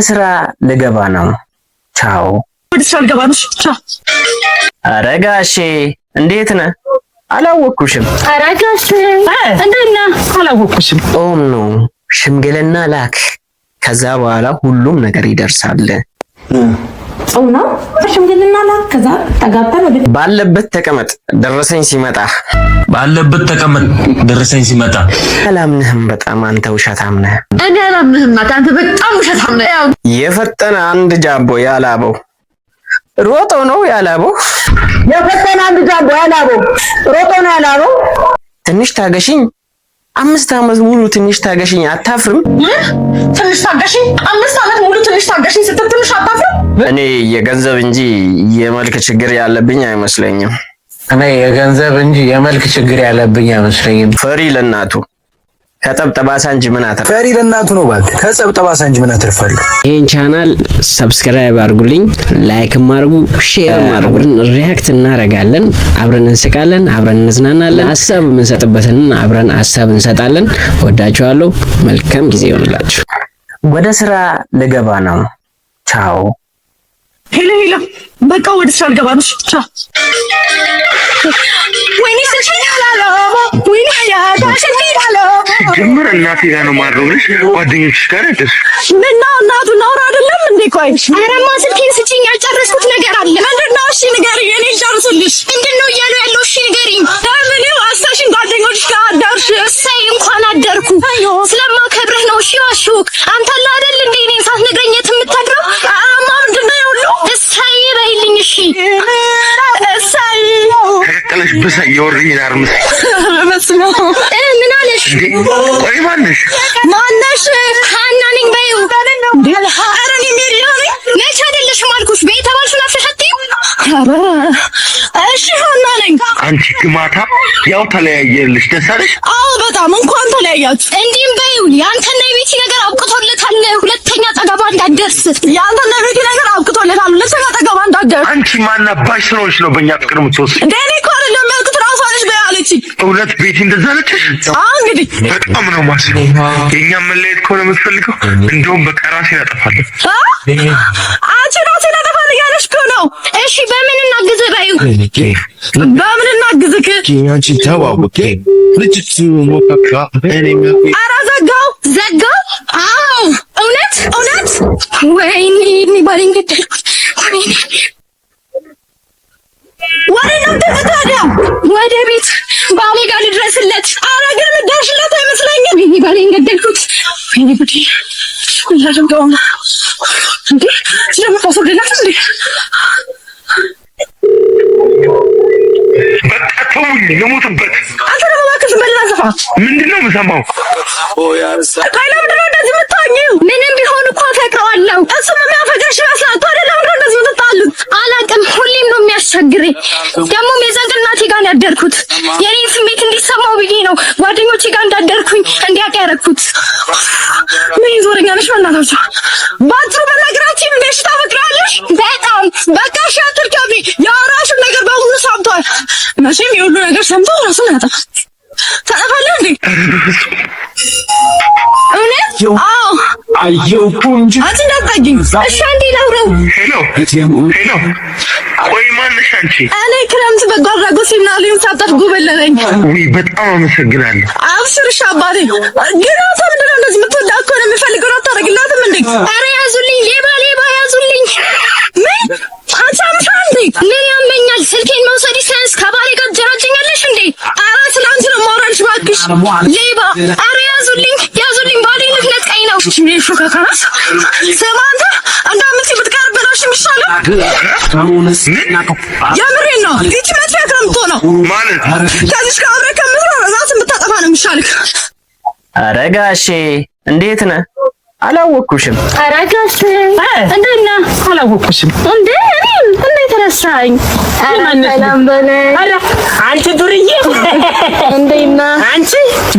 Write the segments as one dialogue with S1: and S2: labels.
S1: ስራ ልገባ ነው። ቻው።
S2: ወደ ስራ ልገባ ነው። ቻው።
S1: ኧረ ጋሼ፣ እንዴት ነህ? አላወቅኩሽም።
S2: ኧረ ጋሼ፣ እንዴት ነህ? አላወቅኩሽም።
S1: ጾም ነው። ሽምግልና ላክ። ከዛ በኋላ ሁሉም ነገር ይደርሳል።
S3: ጾም ነው። ሽምግልና ላክ። ከዛ ተጋብተን ወደ
S1: ባለበት ተቀመጥ፣ ደረሰኝ ሲመጣ።
S4: ባለበት ተቀመጥ፣ ደረሰኝ ሲመጣ።
S1: አላምንህም። በጣም አንተ ውሸታም ነህ።
S2: እኔ አላምንህም። ናት፣ አንተ በጣም ውሸታም ነህ። ያው
S1: የፈጠነ አንድ ጃምቦ ያላበው ሮጦ ነው ያላበው።
S5: የፈጠነ አንድ ጃምቦ ያላበው ሮጦ ነው ያላበው።
S1: ትንሽ ታገሽኝ። 5 ዓመት ሙሉ ትንሽ ታገሽኝ። አታፍርም?
S2: ትንሽ ታገሽኝ፣ 5 ዓመት ሙሉ ትንሽ ታገሽኝ ስትል ትንሽ አታፍርም?
S1: እኔ የገንዘብ እንጂ የመልክ ችግር ያለብኝ አይመስለኝም።
S6: እኔ የገንዘብ እንጂ የመልክ ችግር ያለብኝ አይመስለኝም።
S1: ፈሪ ለእናቱ ከጠብ ጠባሳ እንጂ ምን አተርፍ።
S7: ፈሪ ለእናቱ ነው እባክህ። ከጸብ ጠባሳ እንጂ ምን አተርፋለሁ?
S1: ይህን channel subscribe አድርጉልኝ፣ like ም አድርጉ፣ share ም አድርጉልን። React እናደርጋለን፣ አብረን እንስቃለን፣ አብረን እንዝናናለን። ሀሳብ የምንሰጥበትን አብረን ሀሳብ እንሰጣለን። ወዳችኋለሁ። መልካም ጊዜ ይሆንላችሁ። ወደ ስራ ልገባ ነው። ቻው።
S2: Hello hello፣ በቃ ወደ ስራ ልገባ ነው። ቻው። ወይኔ ስልኬን፣ ወይኔ ስልኬን።
S8: ጀምር እናቴ ጋር ነው ማድረው ብለሽ ጓደኞችሽ ጋር ያደርሽ።
S2: ምነው እናቱ ነውር አይደለም እንዴ? ቆይ።
S9: ኧረማ ስልኬን ስጪኝ፣ ያልጨረስኩት ነገር አለ።
S2: ምንድን ነው? እሺ ንገሪኝ፣ እኔ ልጨርስልሽ።
S9: ምንድን ነው እያሉ ያለው? እሺ ንገሪኝ።
S2: ለምን አሳሽን ጓደኞችሽ ጋር አደርሽ?
S9: እሰይ እንኳን አደርኩ። ስለማከብርህ ነው። እሺ ዋሹክ። አንተ አለ አይደል እንዴ እኔን ሳትነግረኝ የት የምታድረው?
S2: ኧረማ ምንድን ነው የሁሉ?
S9: እሰይ በይልኝ። እሺ።
S2: እሰይ።
S8: ተቀቀለሽ ብሳ የወርኝ ዳርምስ።
S2: በስመ አብ።
S9: ምን አለሽ?
S8: እንዴ ቆይ ማነሽ?
S2: ማነሽ?
S9: ሀና ነኝ በይው።
S2: እንዴ ኧረ እኔ ሜሪ ነኝ።
S9: መቼ አይደለሽም አልኩሽ። በይ የተባልሽውን አፍሽሽ አትይም።
S2: ኧረ እሺ ሀና ነኝ።
S8: አንቺ ግማታ፣ ያው ተለያየልሽ፣ ደስ አለሽ?
S2: አዎ በጣም፣ እንኳን ተለያያችሁ።
S9: እንዲህም በይው፣ የአንተና የቤቲ ነገር አብቅቶለታል። ሁለተኛ ጠገባ እንዳትደርስ።
S2: የአንተና የቤቲ ነገር አብቅቶለታል። ሁለተኛ ጠገባ እንዳትደርስ።
S8: አንቺ ማናባሽ ስለሆንሽ ነው በእኛ ፍቅር የምትወስጂው?
S2: እንዴ እኔ እኮ አይደለም ያልኩት፣ ራሷ ነች በይ አለችኝ።
S8: እውነት ቤቲ እንደዛ አለችሽ?
S2: አዎ እንግዲህ።
S8: በጣም ነው ማስበው። የእኛም መለየት ከሆነ የምትፈልገው እንደውም በቃ ራሴን አጠፋለሁ።
S2: አ? አንቺ ራሴን አጠፋለሁ እያለሽ እኮ ነው።
S9: እሺ በምን እናግዝህ በይው።
S2: በምን እናግዝክ? ኧረ ዘጋው።
S9: ዘጋው? አዎ እውነት እውነት። ወይኔ እኔ ባሌን ገደልኩት። ወይኔ።
S2: ወዴት ነው የምትሄጂው ታዲያ?
S9: ወደ ቤት ባሌ ጋር ልድረስለት።
S2: ኧረ ግን የምትደርሽለት አይመስለኝም።
S9: ወይኔ ባሌን ገደልኩት። ወይኔ ጉዴ።
S2: ላደርገው ነው እንዴ? ደግሞ ታስወርድላት እንዴ?
S8: በቃ ተውኝ፣ ልሙትበት።
S2: አንተ ደግሞ እባክህ ዝም በልና ዝፋ።
S8: ምንድን ነው የምሰማው?
S2: ቆይ ለምንድን ነው እንደዚህ የምትሆኚው?
S9: ምንም ቢሆን እኮ አፈቅረዋለሁ።
S2: እሱም የሚያፈቅርሽ ይመስላል። ታዲያ ለምንድን ነው እንደዚህ የምትጣሉት?
S9: አላቅም። ሁሌም ነው የሚያስቸግረኝ። ደግሞ የዛን ቀን እናቴ ጋር ነው ያደርኩት። የኔን ስሜት እንዲሰማው ብዬ ነው ጓደኞቼ ጋር እንዳደርኩኝ እንዲያውቅ ያደረኩት።
S2: ምን ይዞረኛ ነሽ? በእናታችሁ ባጭሩ በነገራችን እንደ እሺ ታፈቅሪዋለሽ?
S9: በጣም።
S2: በቃ እሺ አትርከቢ። የአራሹን ነገር በሙሉ ሰምቷል። መቼም የሁሉ ነገር ሰምቶ ራሱን ያጠፋል። ታጠፋለህ እንዴ?
S9: እውነት?
S2: አዎ። አንቺ እንዳትጠጊኝ።
S9: እሺ አንዴ ላውራው።
S8: Hello hello፣ ቆይ ማነሽ አንቺ?
S2: እኔ ክረምት በጎ አድራጎት ሴሚናር ላይ የምሳተፍ ጉብል ነኝ።
S8: ውይ በጣም አመሰግናለሁ።
S2: አብሽር እሺ አባቴ። ግን አንተ ምንድን ነው እንደዚህ የምትወዳት ከሆነ የምፈልገውን አታደርግላትም እንዴ?
S9: ኧረ ያዙልኝ፣ ሌባ ሌባ ያዙልኝ።
S2: ምን አንቺ አምሻል እንዴ?
S9: ምን ያመኛል? ስልኬን መውሰድ ሳያንስ ከባሌ ጋር ትጀናጀኛለሽ እንዴ?
S2: ኧረ ስለ አንቺ ነው የማወራልሽ እባክሽ።
S9: ሌባ! ኧረ ያዙልኝ፣ ያዙልኝ፣ ባሌን ልትነጥቀኝ ነው።
S2: ሹካካራስ ስማ አንተ እንዳምት ብትቀርብህ ነው እሺ የሚሻለው። የምሬን ነው። ይቺ መጥፊያ ነው የምትሆነው።
S8: ማለት?
S2: ከዚች ጋር አብረህ ከምትኖር ራስህን ብታጠፋ ነው የሚሻልህ።
S1: ኧረ ጋሼ፣ እንዴት ነህ? አላወቅኩሽም።
S9: ኧረ ጋሼ፣ እንዴት ነህ?
S10: አላወቅኩሽም።
S9: እንዴ እኔን እንዴት ረሳኝ? ኧረ ሰላም በለኝ።
S10: ኧረ አንቺ ዱርዬ።
S9: እንዴት ነህ?
S10: አንቺ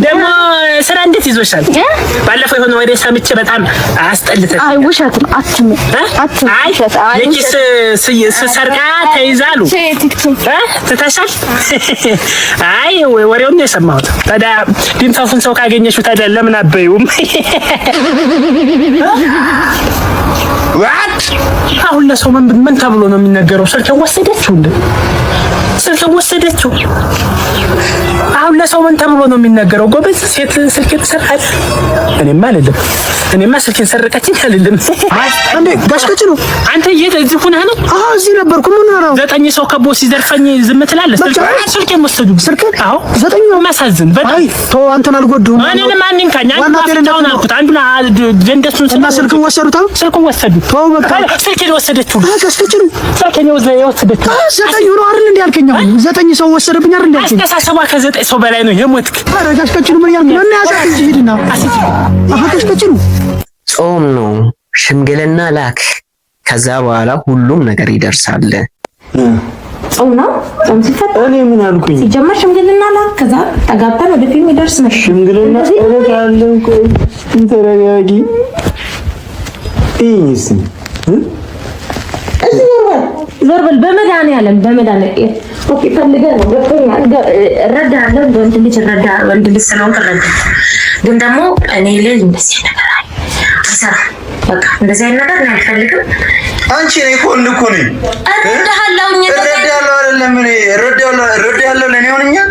S10: ደግሞ ስራ እንዴት ይዞሻል? ባለፈው የሆነ ወሬ ሰምቼ በጣም አስጠልተሽ።
S9: አይ ውሸት ነው። አትሙ አትሙ።
S10: አይ
S9: ውሸት። አይ
S10: የኪስ ሰርቃ ተይዛሉ
S9: ቲክቶክ
S10: እ ትተሻል? አይ ወሬውን ነው የሰማሁት። ታዲያ ድንፋፉን ሰው ካገኘሽው ታዲያ ለምን አበዩም? አሁን ለሰው ምን ምን ተብሎ ነው የሚነገረው? ስልክ ወሰደችው እንዴ? ስልክ ወሰደችው። አሁን ለሰው ምን ተብሎ ነው የሚነገረው? ጎበዝ፣ ሴት ስልክ ትሰርቃለች? እኔማ አልልም። እኔማ ስልኬን ሰረቀችኝ አልልም።
S7: እንዴ ጋሽ ቀጭኑ፣
S10: አንተ የት እዚህ ሆነህ ነው?
S7: አዎ፣ እዚህ ነበርኩ። ምን ነው?
S10: ዘጠኝ ሰው ከቦ ሲዘርፈኝ ዝም ትላለህ? ስልኬን ወሰዱ።
S7: ስልክ?
S10: አዎ፣
S7: ዘጠኝ
S10: ነው። የሚያሳዝን በጣም።
S7: አይ ተው፣ አንተን አልጎዱህም።
S10: እኔንም አንንካኝ። አንዱን አፍንጫውን አልኩት፣ አንዱን ደንደሱን።
S7: እና ስልክን ወሰዱት? አሁን
S10: ስልኩን ወሰዱ።
S7: ተው በቃ።
S10: ስልኬን ወሰደችው።
S7: ጋሽ ቀጭኑ፣
S10: ስልኬን የወሰደችው
S7: ዘጠኝ ነው አይደል እንዴ ያልከኝ? አሁን ዘጠኝ ሰው ወሰደብኝ አይደል እንዴ ያልከኝ?
S10: አስተሳሰቧ ከዘጠኝ ሰው በላይ ነው። የሞትክ።
S7: ኧረ ጋሽ ቀጭኑ፣ ምን እያልክ ነው? እና ያዛት እንጂ፣ ሂድና። አሃ ጋሽ ቀጭኑ።
S1: ጾም ነው፣ ሽምግልና ላክ። ከዛ በኋላ ሁሉም ነገር ይደርሳል።
S3: ጾም ነው። ጾም ሲፈታ
S6: እኔ ምን አልኩኝ?
S3: ሲጀመር ሽምግልና ላክ፣ ከዛ ተጋብተን ወደ ፊልም ይደርስ ነው።
S6: ሽምግልና እልካለሁ። ቆይ ተረጋጊ። እይኝ እስኪ።
S3: ዞር በል በመድኃኒዓለም፣ በመድኃኒዓለም። Okay፣ ፈልገህ ነው፣ ገብቶኛል። እረዳለሁ፣ ወንድ ልጅ እረዳ፣ ወንድ ልጅ ስለሆንክ እረዳለሁ። ግን ደግሞ እኔ ላይ እንደዚህ ነገር አይሰራም። በቃ እንደዚህ አይነት ነገር እኔ አልፈልግም።
S8: አንቺ እኔ እኮ ወንድ እኮ ነኝ።
S3: እረዳሃለሁ።
S8: እረዳለሁ አይደለም፣ እኔ እረዳለሁ፣ እረዳለሁ ለእኔ ሆነኛል።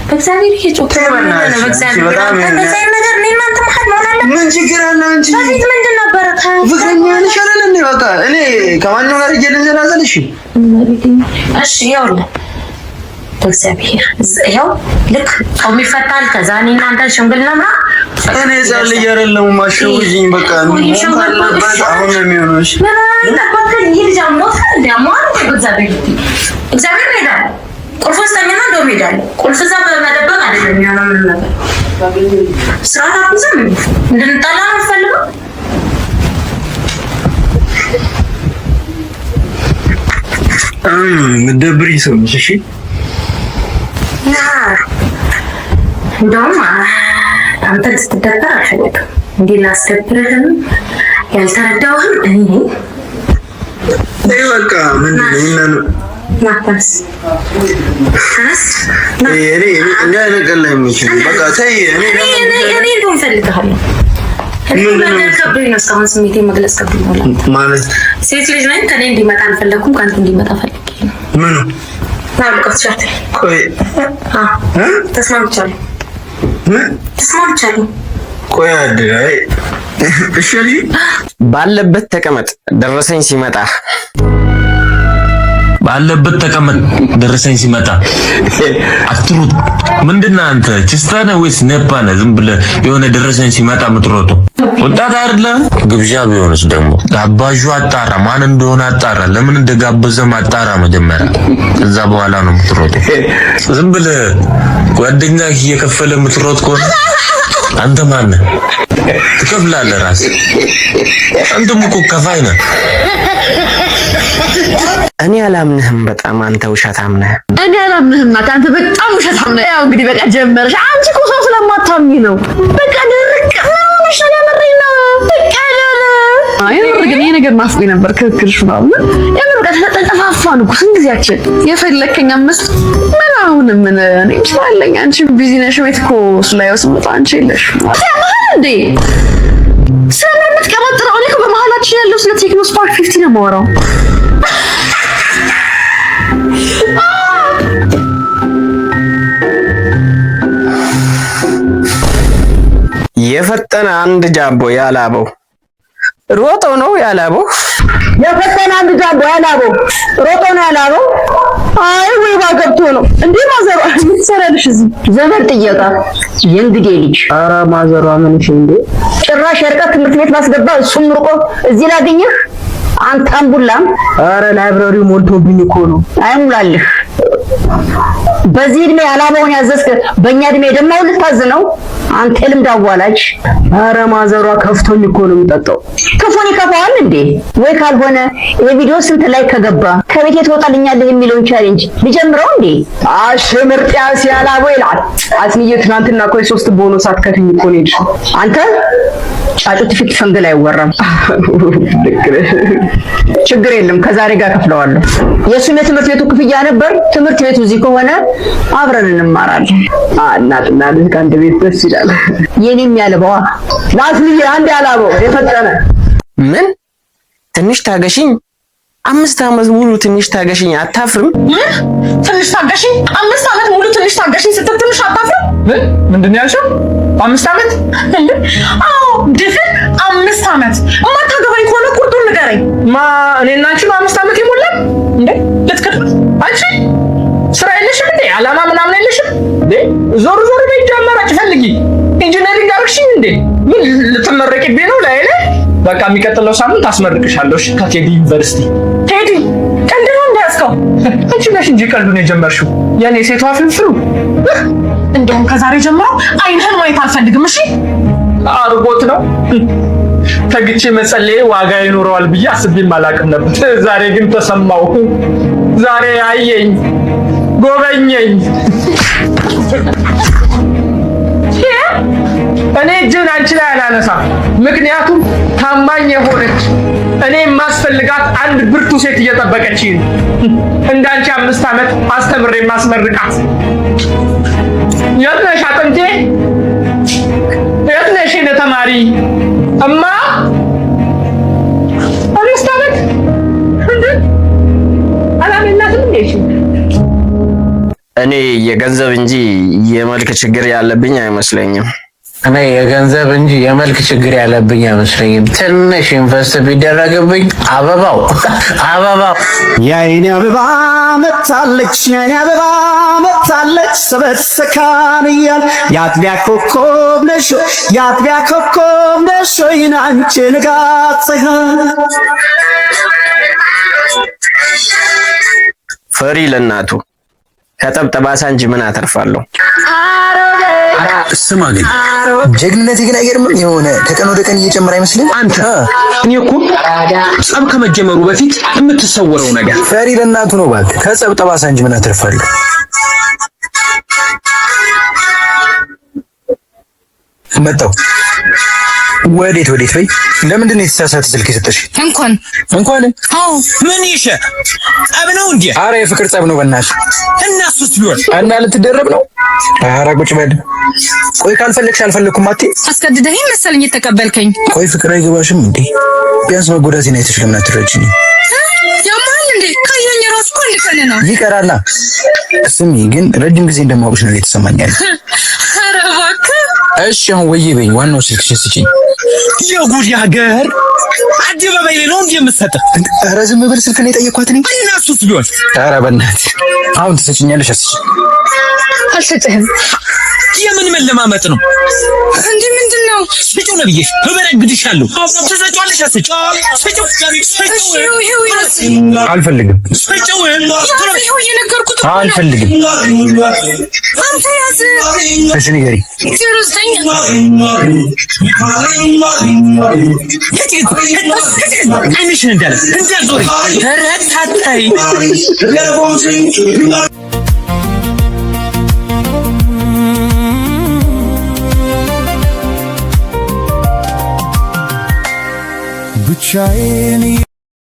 S3: በእግዚአብሔር እየጮህ ነው። በእግዚአብሔር እንደዚህ አይነት ነገር እኔ እናንተ መሀል መሆን አለበት።
S8: ምን ችግር አለ? አንቺ
S3: በፊት ምንድን ነበረ?
S8: ፍቅረኛ ነሽ አይደል እንዴ? በቃ እኔ ከማንም ጋር እየተንዘላዘል እሺ፣
S3: እሺ፣ ይኸውልህ፣ በእግዚአብሔር ይኸው ልክ ጾም ይፈታል። ከዛ እኔ እናንተ ሽምግልና ምናምን
S8: እኔ ህፃን ልጅ አይደለሁም። አሸውጂኝ በቃ፣ ምን ካለበት አሁን ነው የሚሆነው። እሺ።
S3: ይህ ልጅ አሞታል እንደ አሞሃል። በእግዚአብሔር እግዚአብሔር እሄዳለሁ። ቁልፍ ስጠኝና እንደውም እሄዳለሁ። ቁልፍ እዛ በመደበቅ አይደለም የሚሆነው ምንም ነገር። ስርዓት አትይዝም። እንድንጣላ ነው የምትፈልገው?
S8: የምትደብሪኝ ሰው ነሽ። እሺ።
S3: እንደውም አንተ እንድትደበር አልፈልግም። እንዲህ ላስደብርህም ያልተረዳሁህም እኔ ነኝ።
S8: ይሄ በቃ ምንድን ነው?
S3: ና ተነስ፣ ተነስ።
S8: እኔ እንዲህ አይነት ቀልድ አይመቸኝም። በቃ ተይ። እኔ
S3: እኔ እንደውም እፈልግሃለሁ። እኔ መናገር ከብዶኝ ነው፣ እስካሁን ስሜቴን መግለጽ ከብዶኝ ነው።
S8: ማለት
S3: ሴት ልጅ ነኝ። ከእኔ እንዲመጣ አልፈለኩም። ከአንተ እንዲመጣ ፈልጌ ነው።
S8: ምኑ?
S3: ና ልቀፍ ቲሸርት።
S8: ቆይ።
S3: ተስማምቻለሁ።
S8: ምን?
S3: ተስማምቻለሁ።
S8: ቆይ አድር፣ አይ እሺ አልሽኝ?
S1: ባለበት ተቀመጥ፣ ደረሰኝ ሲመጣ።
S4: ባለበት ተቀመጥ፣ ደረሰኝ ሲመጣ አትሩጥ። ምንድን ነህ አንተ? ችስታ ነህ ወይስ ነፓ ነህ? ዝም ብለህ የሆነ ደረሰኝ ሲመጣ የምትሮጠው ወጣት አይደለም። ግብዣ ቢሆንስ ደግሞ ጋባዡ አጣራ፣ ማን እንደሆነ አጣራ፣ ለምን እንደጋበዘም አጣራ መጀመሪያ። ከዛ በኋላ ነው የምትሮጠው። ዝም ብለህ ጓደኛ እየከፈለ የምትሮጥ ከሆነ አንተ ማን ነህ? ትከፍላለህ ራስህ። አንተም እኮ ከፋይ ነህ።
S1: እኔ አላምንህም። በጣም አንተ ውሸታም ነህ።
S2: እኔ አላምንህም ናት። አንተ በጣም ውሸታም ነህ። ያው እንግዲህ በቃ ጀመረሽ። አንቺ እኮ ሰው ስለማታምኚ ነው። በቃ ድርቅ ምን ሆነሽ ነው? ያመረኝ ነው። በቃ የምር ግን ይሄ ነገር ናፍቆኝ ነበር። ክርክርሽ ምናምን የምር በቃ ተጠፋፋን እኮ ስንት ጊዜያችን። የፈለከኝ አምስት ምን አሁንም ምን እኔም ስራ አለኝ፣ አንቺም busy ነሽ። ቤት እኮ ስላየው ስመጣ አንቺ የለሽም። ያመሃል እንዴ? ስለምን የምትቀባጥረው? እኔ እኮ በመሀላችን ያለው ስለ Tecno Spark 50 ነው የማወራው።
S1: የፈጠነ አንድ ጃምቦ ያላበው ሮጦ ነው ያላበው።
S5: የፈጠነ አንድ ጃምቦ ያላበው ሮጦ ነው ያላበው። አይ ወይባ ገብቶ ነው እንዴ? ማዘሯ፣ ምን ትሰሪያለሽ እዚህ? ዘመድ ጥየቃ የእንግዴ ልጅ።
S1: ኧረ ማዘሯ ምን እሺ እንዴ?
S5: ጭራሽ የርቀት ትምህርት ቤት ማስገባ እሱም ርቆ እዚህ ላገኘህ አንተ አምቡላም።
S1: ኧረ library ው ሞልቶብኝ እኮ ነው።
S5: አይሙላልህ። በዚህ እድሜ አላማውን ያዘዝክ በእኛ እድሜ ደግሞ ልታዝ ነው አንተ ልምድ አዋላጅ።
S1: ኧረ ማዘሯ፣ ከፍቶኝ እኮ ነው የምጠጣው።
S5: ክፉን ይከፋዋል እንዴ? ወይ ካልሆነ የቪዲዮ ስንት like ከገባ ከቤቴ ትወጣልኛለህ የሚለውን challenge ልጀምረው እንዴ?
S1: አሽ ምርጥ ያላቦ ይላል። አስንዬ፣ ትናንትና እኮ የሶስት ቦኖስ አትከፍይኝ እኮ ነው የሄድሽው።
S5: አንተ ጫጩት ፊት ፈንግል አይወራም። ችግር የለም፣ ከዛሬ ጋር ከፍለዋለሁ። የእሱም የትምህርት ቤቱ ክፍያ ነበር። ትምህርት ቤቱ እዚህ ከሆነ አብረን እንማራለን።
S1: እናትና ልጅ ከአንድ ቤት ደስ ይላል።
S5: የኔም ያልበዋ።
S1: ናስንዬ፣ አንድ ያላበው የፈጠነ ምን ትንሽ ታገሽኝ። 5 ዓመት ሙሉ ትንሽ ታገሽኝ አታፍርም?
S2: ምን ትንሽ ታገሽኝ? 5 ዓመት ሙሉ ትንሽ ታገሽኝ ስትል ትንሽ አታፍርም?
S10: ምን ምንድን ነው ያልሽው? 5 ዓመት?
S2: እንዴ? አዎ፣ ድፍን 5 ዓመት። የማታገባኝ ከሆነ ቁርጡን ንገረኝ።
S10: ማ፣ እኔና አንቺ ነው 5 ዓመት የሞላን?
S2: እንዴ፣ ልትክድ?
S10: አንቺ ስራ የለሽም እንዴ? አላማ ምናምን የለሽም እንዴ? ዞር ዞር በይ እንጂ አማራጭ ፈልጊ። Engineering አልሽኝ እንዴ? ምን ልትመረቂብኝ ነው? ላይ ላይ በቃ የሚቀጥለው ሳምንት አስመርቅሻለሁ። እሺ፣ ከቴዲ ዩኒቨርሲቲ።
S2: ቴዲ፣ ቀልድ ነው እንደያዝከው?
S10: አንቺ ነሽ እንጂ ቀልዱን የጀመርሽው። የኔ ሴቷ ፍልፍሉ።
S2: እንደውም ከዛሬ ጀምሮ አይንህን ማየት አልፈልግም። እሺ።
S10: አርጎት ነው። ተግቼ መጸለዬ ዋጋ ይኖረዋል ብዬ አስቤም አላውቅም ነበር። ዛሬ ግን ተሰማው። ዛሬ አየኝ፣ ጎበኘኝ። እኔ እጄን አንቺ ላይ አላነሳም። ምክንያቱም ታማኝ የሆነች እኔ የማስፈልጋት አንድ ብርቱ ሴት እየጠበቀችኝ ነው። እንዳንቺ 5 ዓመት አስተምሬ የማስመርቃት። የት ነሽ አጥንቴ? የት ነሽ የኔ ተማሪ? እማ፣ 5 ዓመት እንዴ? አላማ የላትም እንዴ?
S1: እኔ የገንዘብ እንጂ የመልክ ችግር ያለብኝ አይመስለኝም።
S6: እኔ የገንዘብ እንጂ የመልክ ችግር ያለብኝ አይመስለኝም። ትንሽ invest ቢደረግብኝ አበባው አበባው።
S7: የአይኔ አበባ መታለች፣ የአይኔ አበባ መታለች፣ ሰበት ሰካን እያል የአጥቢያ ኮከብ ነሽ፣ የአጥቢያ ኮከብ ነሽ ወይን አንቺ ንጋት ፀሐይ።
S1: ፈሪ ለእናቱ ከጠብ ጠባሳ እንጂ ምን አተርፋለሁ?
S8: ስማ ግን ጀግንነቴ ግን አይገርምም? የሆነ ከቀን ወደ ቀን እየጨመረ አይመስልም?
S10: አንተ፣ እኔ እኮ ጸብ ከመጀመሩ በፊት የምትሰወረው ነገር።
S8: ፈሪ ለእናቱ ነው እባክህ። ከጸብ ጠባሳ እንጂ ምን አተርፋለሁ? መጣሁ። ወዴት ወዴት? በይ፣ ለምንድን ነው የተሳሳተ ስልክ የሰጠሽ?
S3: እንኳን
S8: እንኳን
S3: አዎ።
S11: ምን ይሸ ጸብ ነው እንዴ?
S8: አረ የፍቅር ጸብ ነው በእናትሽ።
S11: እና እሱስ ቢሆን
S8: እና ልትደረብ ነው? አረ ቁጭ በል። ቆይ ካልፈለግሽ አልፈለግኩም አትይም?
S3: አስገድደኸኝ መሰለኝ የተቀበልከኝ።
S8: ቆይ ፍቅር አይገባሽም እንዴ? ቢያንስ መጎዳቴን አይተሽ ለምን አትረጂኝ?
S3: ያማል እንዴ? ካየኝ ራሱ እኮ አንድ ቀን ነው።
S8: ይቀራላ። ስሚ ግን ረጅም ጊዜ እንደማውቅሽ ነው እየተሰማኝ ያለ።
S3: ኧረ እባክህ።
S8: እሺ አሁን ወይዬ በይኝ፣ ዋናው ስልክሽን ስጪኝ።
S11: የጉድ ሀገር፣ አደባባይ ላይ ነው እንዴ የምትሰጥህ?
S8: ኧረ ዝም በል፣ ስልክ ነው የጠየኳት እኔ።
S11: እና እሱስ ቢሆን
S8: ኧረ በእናትህ አሁን ትሰጪኛለሽ? አስጪኝ።
S3: አልሰጥህም።
S11: የምን መለማመጥ ነው?
S3: እንዴ፣ ምንድን ነው?
S11: ስጪው ነው ብዬሽ እበረግድሻለሁ። ትሰጪዋለሽ? አስጪው፣ ስጪው፣
S3: እሺ፣ ይኸው ያዝ።
S8: አልፈልግም።
S11: ስጪው።
S3: ያዝ፣ ይኸው እየነገርኩት እኮ ነው።
S8: አልፈልግም።
S3: አንተ ያዝ።
S8: እሺ ንገሪኝ።
S3: 09።
S11: አይንሽን እንዳለ እንዳዞሪ። ኧረ ታታይ።
S7: ብቻዬን።